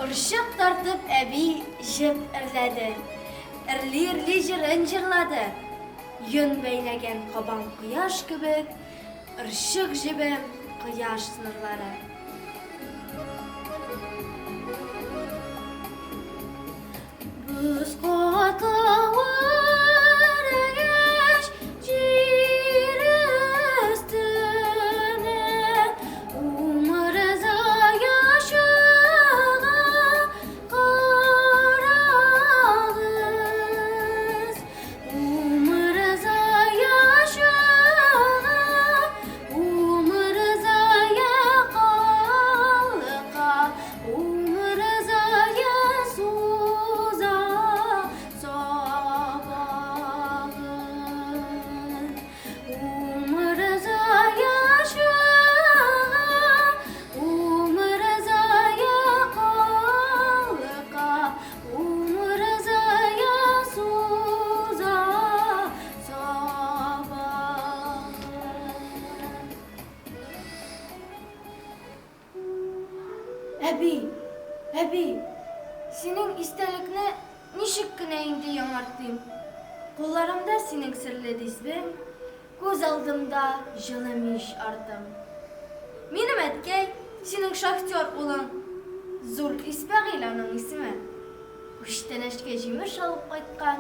Орчык тартып әби җеп эрләде. Эрли-эрли җырын җырлады. Йон бәйләгән кабан кояш кебек, Орчык җебем, кояш нурлары. Боз катлавы эрегәч, җир өстенә умырзая чыга, карагыз. Умырзая чыга, умырзая калка, умырзая суза сабагын. Умырзая чыга, умырзая калка, умырзая суза сабагын. Әби, әби, синең истәлекне ничек кенә инде яңартыйм? Кулларымда синең серле дисбең, күз алдымда җылы мич артың. Минем әткәй, синең шахтер улың, Зур Исмәгыйль аның исеме. Күчтәнәчкә җимеш алып кайткан,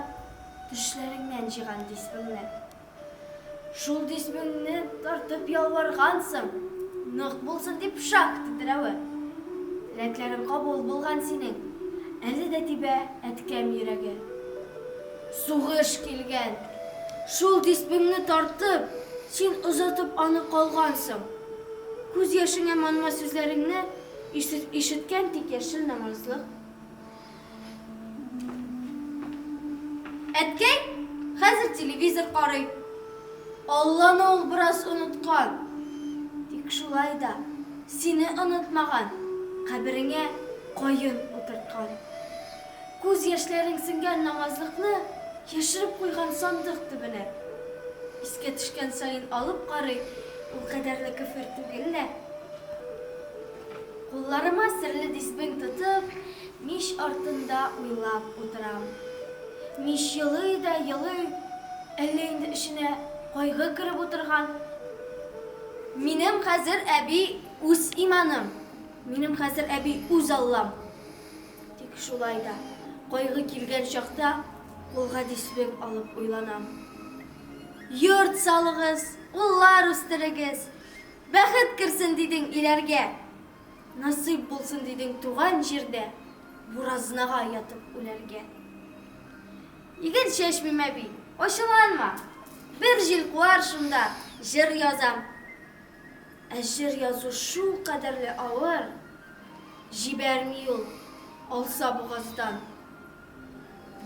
төшләреңнән җыйган дисбеңне. Шул дисбеңне тартып ялваргансың, нык булсын дип шахта терәве. Теләкләрең кабул булган синең, әле дә тибә әткәм йөрәге. Сугыш килгән. Шул дисбеңне тартып, син озатып аны калгансың. Күз яшеңә манма сүзләреңне ишеткән тик яшел намазлык. Әткәй хәзер телевизор карый. Алланы ул бераз оныткан. Тик шулай да сине онытмаган, кабереңә каен утырткан. Күз яшьләрең сеңгән намазлыкны яшереп куйган сандык төбенә. Искә төшкән саен алып карый, ул кадәрле көфер түгел лә. Кулларыма серле дисбең тотып, мич артында уйлап утырам. Мич елый да елый, әллә инде эченә кайгы кереп утырган. Минем хәзер, әби, үз иманым, минем хәзер, әби, үз Аллам. Тик шулай да, кайгы килгән чакта, кулга дисбең алып уйланам. Йорт салыгыз, уллар үстерегез, Бәхет керсен дидең иләргә. Насыйп булсын дидең туган җирдә буразнага ятып үләргә. Иген чәчмим, әби, ачуланма. Бер җил куар шунда, җыр язам. Ә җыр язу шул кадәрле авыр, җибәрми ул, алса бугаздан.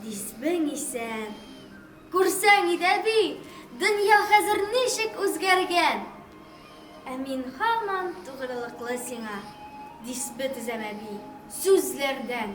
Дисбең исән. Күрсәң иде, әби, дөнья хәзер ничек үзгәргән! Ә мин һаман тугрылыклы сиңа, дисбе төзәм, әби, сүзләрдән.